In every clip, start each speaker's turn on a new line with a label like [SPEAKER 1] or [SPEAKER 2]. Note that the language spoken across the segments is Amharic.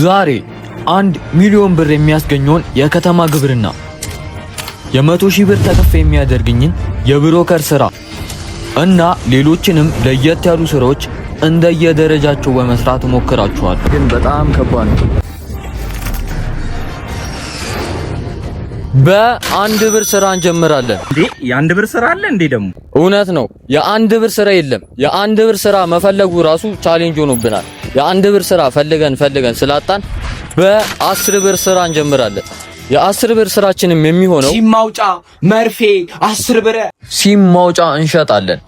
[SPEAKER 1] ዛሬ 1 ሚሊዮን ብር የሚያስገኘውን የከተማ ግብርና፣ የ100,000 ብር ተከፋይ የሚያደርግኝን የ broker ስራ እና ሌሎችንም ለየት ያሉ ስራዎች እንደየደረጃቸው በመስራት እሞክራችኋለሁ። ግን በጣም ከባድ ነው። በ1 ብር ስራ እንጀምራለን።
[SPEAKER 2] እንዴ፣ የ1 ብር ስራ አለ እንዴ ደግሞ?
[SPEAKER 1] እውነት ነው። የ1 ብር ስራ የለም። የ1 ብር ስራ መፈለጉ ራሱ challenge ሆኖብናል። የ1 ብር ስራ ፈልገን ፈልገን ስላጣን በ10 ብር ስራ እንጀምራለን። የ10 ብር ስራችንም የሚሆነው
[SPEAKER 3] ሲም ማውጫ መርፌ 10 ብር።
[SPEAKER 1] ሲም ማውጫ እንሸጣለን።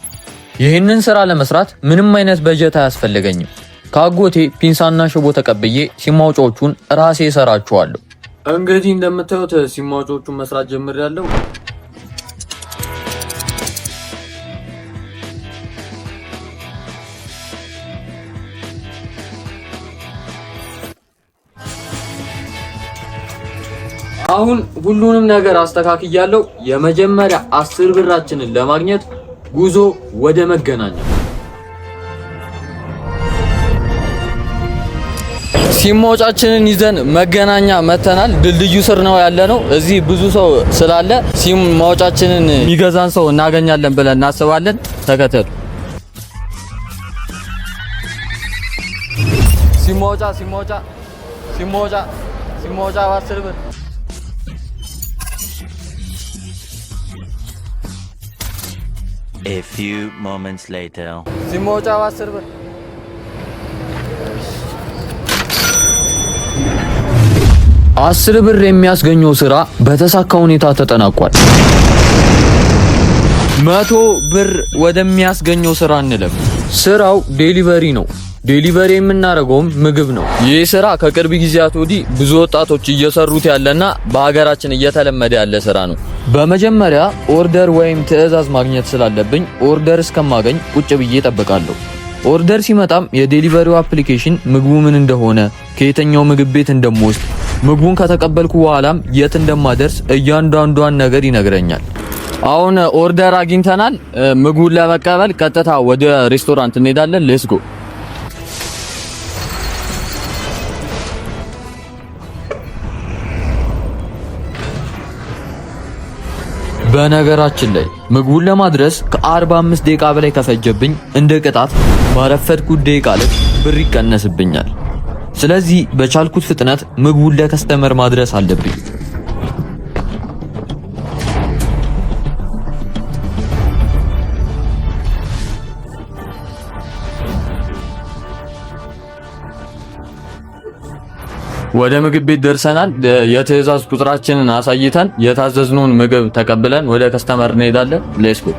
[SPEAKER 1] ይህንን ስራ ለመስራት ምንም አይነት በጀት አያስፈልገኝም። ከአጎቴ ፒንሳና ሽቦ ተቀብዬ ሲም ማውጫዎቹን ራሴ እሰራቸዋለሁ። እንግዲህ እንደምታዩት ሲም ማውጫዎቹን መስራት ጀምሬያለሁ። አሁን ሁሉንም ነገር አስተካክያለሁ። የመጀመሪያ 10 ብራችንን ለማግኘት ጉዞ ወደ መገናኛ። ሲም ማውጫችንን ይዘን መገናኛ መተናል። ድልድዩ ስር ነው ያለነው። እዚህ ብዙ ሰው ስላለ ሲም ማውጫችንን የሚገዛን ሰው እናገኛለን ብለን እናስባለን። ተከተሉ። ሲም ማውጫ፣ ሲም ማውጫ፣ ሲም ማውጫ፣ ሲም ማውጫ በ10 ብር።
[SPEAKER 4] A few moments later.
[SPEAKER 1] ሲም ማውጫ በ10 ብር። 10 ብር የሚያስገኘው ስራ በተሳካ ሁኔታ ተጠናቋል። 100 ብር ወደሚያስገኘው ስራ እንለፍ። ስራው delivery ነው። Delivery የምናደርገውም ምግብ ነው። ይህ ስራ ከቅርብ ጊዜያት ወዲህ ብዙ ወጣቶች እየሰሩት ያለና በሀገራችን እየተለመደ ያለ ስራ ነው። በመጀመሪያ order ወይም ትዕዛዝ ማግኘት ስላለብኝ order እስከማገኝ ቁጭ ብዬ እጠብቃለሁ። Order ሲመጣም የ delivery ው application ምግቡ ምን እንደሆነ፣ ከየትኛው ምግብ ቤት እንደምወስድ፣ ምግቡን ከተቀበልኩ በኋላም የት እንደማደርስ እያንዳንዷን ነገር ይነግረኛል። አሁን order አግኝተናል። ምግቡን ለመቀበል ቀጥታ ወደ ሬስቶራንት እንሄዳለን። Let's go። በነገራችን ላይ ምግቡን ለማድረስ ከ45 ደቂቃ በላይ ከፈጀብኝ እንደ ቅጣት ባረፈድኩት ደቂቃ ልክ ብር ይቀነስብኛል። ስለዚህ በቻልኩት ፍጥነት ምግቡን ለ customer ማድረስ አለብኝ። ወደ ምግብ ቤት ደርሰናል። የትዕዛዝ ቁጥራችንን አሳይተን የታዘዝነውን ምግብ ተቀብለን ወደ customer እንሄዳለን። Let's go።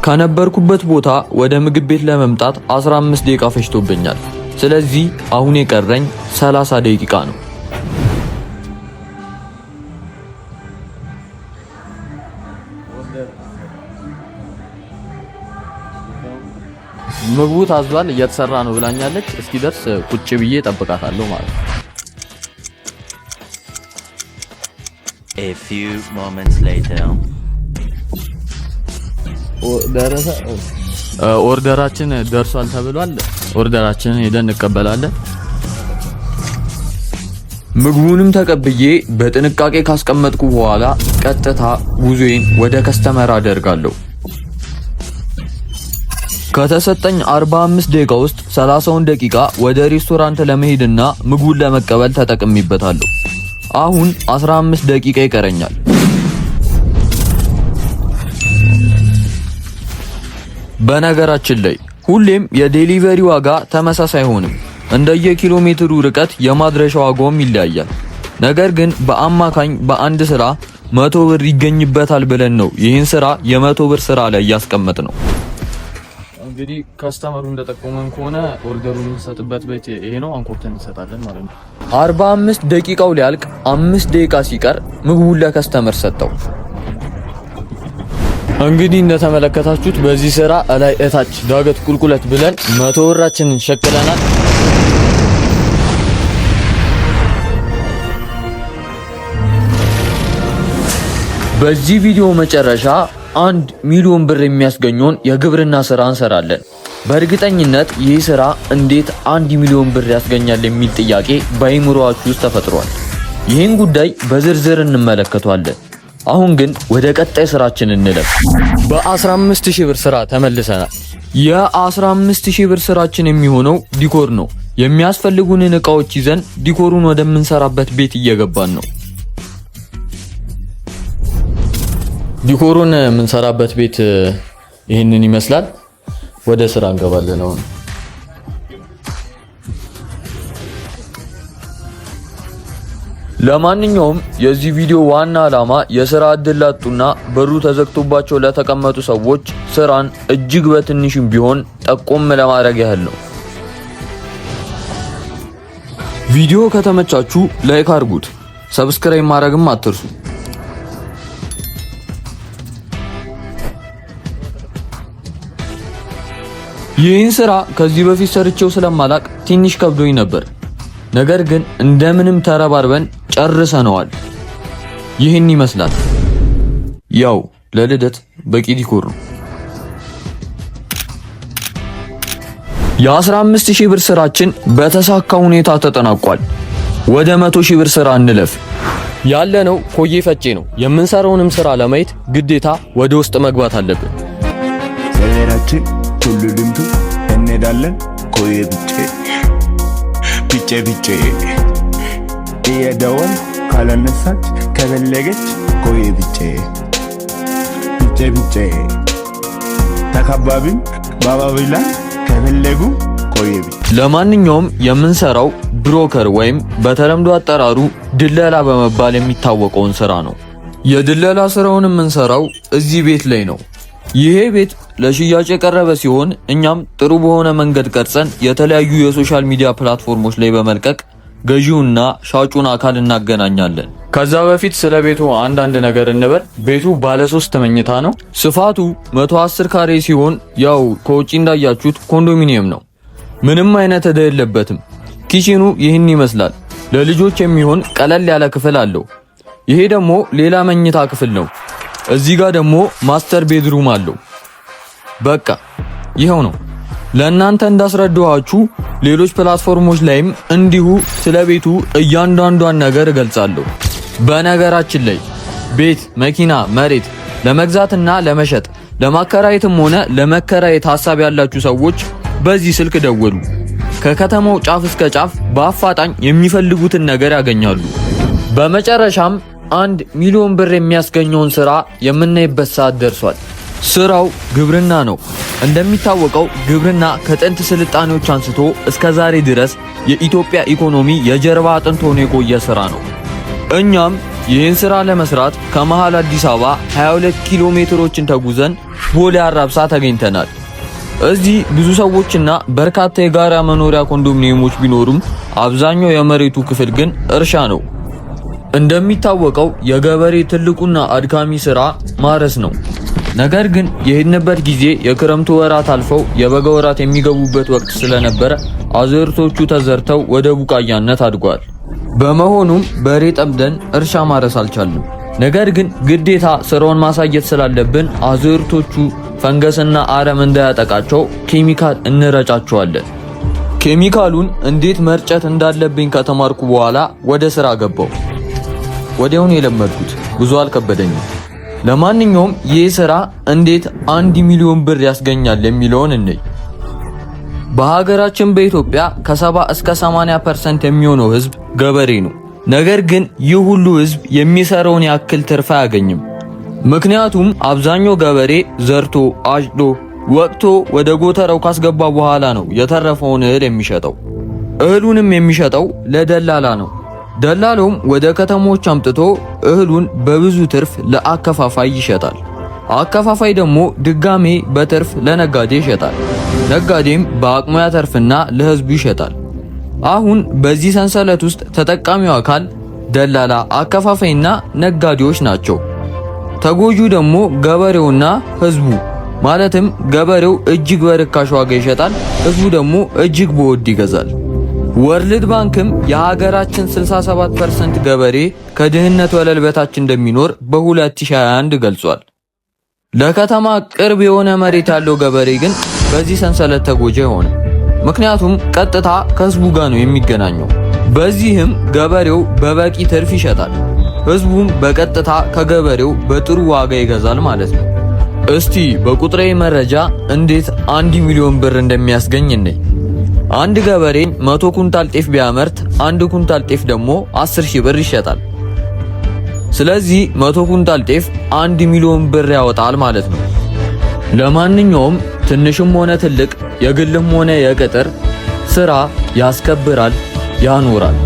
[SPEAKER 1] ከነበርኩበት ቦታ ወደ ምግብ ቤት ለመምጣት 15 ደቂቃ ፈጅቶብኛል። ስለዚህ አሁን የቀረኝ 30 ደቂቃ ነው። ምግቡ ታዟል፣ እየተሰራ ነው ብላኛለች። እስኪደርስ ቁጭ ብዬ እጠብቃታለሁ ማለት ነው።
[SPEAKER 4] A few moments later.
[SPEAKER 1] ደረሰ። Order ኣችን ደርሷል ተብሏል። Order ኣችንን ሄደን እንቀበላለን። ምግቡንም ተቀብዬ በጥንቃቄ ካስቀመጥኩ በኋላ ቀጥታ ጉዞዬን ወደ customer አደርጋለሁ። ከተሰጠኝ 45 ደቂቃ ውስጥ 30ውን ደቂቃ ወደ ሬስቶራንት ለመሄድና ምግቡን ለመቀበል ተጠቅሜበታለሁ። አሁን 15 ደቂቃ ይቀረኛል። በነገራችን ላይ ሁሌም የ delivery ዋጋ ተመሳሳይ አይሆንም። እንደየኪሎ ሜትሩ ርቀት የማድረሻ ዋጋውም ይለያያል። ነገር ግን በአማካኝ በአንድ ስራ 100 ብር ይገኝበታል ብለን ነው ይህን ስራ የ100 ብር ስራ ላይ ያስቀመጥነው። እንግዲህ customer ኡ እንደጠቆመን ከሆነ order ኡን የምንሰጥበት ቤት ይሄ ነው። አንኳኩተን እንሰጣለን ማለት ነው። 45 ደቂቃው ሊያልቅ 5 ደቂቃ ሲቀር ምግቡን ለ customer ሰጠው። እንግዲህ እንደተመለከታችሁት በዚህ ስራ እላይ እታች ዳገት ቁልቁለት ብለን 100 ብራችንን ሸቅለናል። በዚህ ቪዲዮ መጨረሻ 1 ሚሊዮን ብር የሚያስገኘውን የግብርና ስራ እንሰራለን። በእርግጠኝነት ይህ ስራ እንዴት 1 ሚሊዮን ብር ያስገኛል የሚል ጥያቄ በአይምሮአችሁ ውስጥ ተፈጥሯል። ይህን ጉዳይ በዝርዝር እንመለከተዋለን። አሁን ግን ወደ ቀጣይ ስራችን እንለፍ። በ15 ሺህ ብር ስራ ተመልሰናል። የ15 ሺህ ብር ስራችን የሚሆነው decor ነው። የሚያስፈልጉንን እቃዎች ይዘን decor ኡን ወደምንሰራበት ቤት እየገባን ነው። Decor ኡን የምንሰራበት ቤት ይህንን ይመስላል። ወደ ስራ እንገባለን አሁን። ለማንኛውም የዚህ ቪዲዮ ዋና ዓላማ የስራ እድል ላጡና በሩ ተዘግቶባቸው ለተቀመጡ ሰዎች ስራን እጅግ በትንሽም ቢሆን ጠቆም ለማድረግ ያህል ነው። ቪዲዮ ከተመቻችሁ like አድርጉት፣ subscribe ማድረግም አትርሱ። ይህን ስራ ከዚህ በፊት ሰርቼው ስለማላቅ ትንሽ ከብዶኝ ነበር። ነገር ግን እንደምንም ተረባርበን ጨርሰነዋል። ይህን ይመስላል። ያው ለልደት በቂ decor ነው። የ15 ሺህ ብር ስራችን በተሳካ ሁኔታ ተጠናቋል። ወደ 100 ሺህ ብር ስራ እንለፍ። ያለነው ኮዬ ፈጬ ነው። የምንሰራውንም ስራ ለማየት ግዴታ ወደ ውስጥ መግባት አለብን።
[SPEAKER 5] ሰፈራችን ሁሉ ድምቱ እንሄዳለን ኮዬ ብጬ ብጬ ብጬ እየደወል ካላነሳች ከፈለገች ኮዬ ብጬ ብጬ ብጬ ተከባቢም ባባቢላ ከፈለጉ ኮዬ ብጬ።
[SPEAKER 1] ለማንኛውም የምንሰራው broker ወይም በተለምዶ አጠራሩ ድለላ በመባል የሚታወቀውን ስራ ነው። የድለላ ስራውን የምንሰራው እዚህ ቤት ላይ ነው። ይሄ ቤት ለሽያጭ የቀረበ ሲሆን እኛም ጥሩ በሆነ መንገድ ቀርጸን የተለያዩ የ social media platform ኦች ላይ በመልቀቅ ገዢውና ሻጩን አካል እናገናኛለን። ከዛ በፊት ስለ ቤቱ አንዳንድ ነገር እንበል። ቤቱ ባለ ሶስት መኝታ ነው። ስፋቱ 110 ካሬ ሲሆን ያው ከውጪ እንዳያችሁት ኮንዶሚኒየም ነው። ምንም አይነት ዕዳ የለበትም። Kitchen ኑ ይህን ይመስላል። ለልጆች የሚሆን ቀለል ያለ ክፍል አለው። ይሄ ደግሞ ሌላ መኝታ ክፍል ነው። እዚህ ጋር ደግሞ master bedroom አለው። በቃ ይኸው ነው። ለእናንተ እንዳስረዳኋችሁ ሌሎች platform ኦች ላይም እንዲሁ ስለ ቤቱ እያንዳንዷን ነገር እገልጻለሁ። በነገራችን ላይ ቤት፣ መኪና፣ መሬት ለመግዛትና ለመሸጥ ለማከራየትም ሆነ ለመከራየት ሀሳብ ያላችሁ ሰዎች በዚህ ስልክ ደውሉ። ከከተማው ጫፍ እስከ ጫፍ በአፋጣኝ የሚፈልጉትን ነገር ያገኛሉ። በመጨረሻም 1 ሚሊዮን ብር የሚያስገኘውን ስራ የምናይበት ሰዓት ደርሷል። ስራው ግብርና ነው። እንደሚታወቀው ግብርና ከጥንት ስልጣኔዎች አንስቶ እስከ ዛሬ ድረስ የኢትዮጵያ ኢኮኖሚ የጀርባ አጥንት ሆኖ የቆየ ስራ ነው። እኛም ይህን ስራ ለመስራት ከመሃል አዲስ አበባ 22 ኪሎ ሜትሮችን ተጉዘን ቦሌ አራብሳ ተገኝተናል። እዚህ ብዙ ሰዎችና በርካታ የጋራ መኖሪያ ኮንዶሚኒየሞች ቢኖሩም አብዛኛው የመሬቱ ክፍል ግን እርሻ ነው። እንደሚታወቀው የገበሬ ትልቁና አድካሚ ስራ ማረስ ነው። ነገር ግን የሄድንበት ጊዜ የክረምቱ ወራት አልፈው የበጋ ወራት የሚገቡበት ወቅት ስለነበረ አዝርቶቹ ተዘርተው ወደ ቡቃያነት አድጓል። በመሆኑም በሬ ጠምደን እርሻ ማረስ አልቻልንም። ነገር ግን ግዴታ ስራውን ማሳየት ስላለብን አዝርቶቹ ፈንገስና አረም እንዳያጠቃቸው ኬሚካል እንረጫቸዋለን። ኬሚካሉን እንዴት መርጨት እንዳለብኝ ከተማርኩ በኋላ ወደ ስራ ገባው። ወዲያውኑ የለመድኩት ብዙ አልከበደኝም። ለማንኛውም ይህ ስራ እንዴት 1 ሚሊዮን ብር ያስገኛል የሚለውን እንይ። በሀገራችን በኢትዮጵያ ከ70 እስከ 80% የሚሆነው ህዝብ ገበሬ ነው። ነገር ግን ይህ ሁሉ ህዝብ የሚሰራውን ያክል ትርፍ አያገኝም። ምክንያቱም አብዛኛው ገበሬ ዘርቶ አጭዶ ወቅቶ ወደ ጎተራው ካስገባ በኋላ ነው የተረፈውን እህል የሚሸጠው። እህሉንም የሚሸጠው ለደላላ ነው። ደላላውም ወደ ከተሞች አምጥቶ እህሉን በብዙ ትርፍ ለአከፋፋይ ይሸጣል። አከፋፋይ ደግሞ ድጋሜ በትርፍ ለነጋዴ ይሸጣል። ነጋዴም በአቅሙ ያተርፍና ለህዝቡ ይሸጣል። አሁን በዚህ ሰንሰለት ውስጥ ተጠቃሚው አካል ደላላ፣ አከፋፋይና ነጋዴዎች ናቸው። ተጎጂው ደግሞ ገበሬውና ህዝቡ። ማለትም ገበሬው እጅግ በርካሽ ዋጋ ይሸጣል፣ ህዝቡ ደግሞ እጅግ በውድ ይገዛል። World Bank ም የሀገራችን 67% ገበሬ ከድህነት ወለል በታች እንደሚኖር በ2021 ገልጿል። ለከተማ ቅርብ የሆነ መሬት ያለው ገበሬ ግን በዚህ ሰንሰለት ተጎጂ አይሆንም። ምክንያቱም ቀጥታ ከህዝቡ ጋር ነው የሚገናኘው። በዚህም ገበሬው በበቂ ትርፍ ይሸጣል፣ ህዝቡም በቀጥታ ከገበሬው በጥሩ ዋጋ ይገዛል ማለት ነው። እስቲ በቁጥራዊ መረጃ እንዴት 1 ሚሊዮን ብር እንደሚያስገኝ እንይ። አንድ ገበሬ 100 ኩንታል ጤፍ ቢያመርት 1 ኩንታል ጤፍ ደግሞ 10 ሺህ ብር ይሸጣል። ስለዚህ 100 ኩንታል ጤፍ 1 ሚሊዮን ብር ያወጣል ማለት ነው። ለማንኛውም ትንሽም ሆነ ትልቅ፣ የግልም ሆነ የቅጥር ስራ ያስከብራል፣ ያኖራል።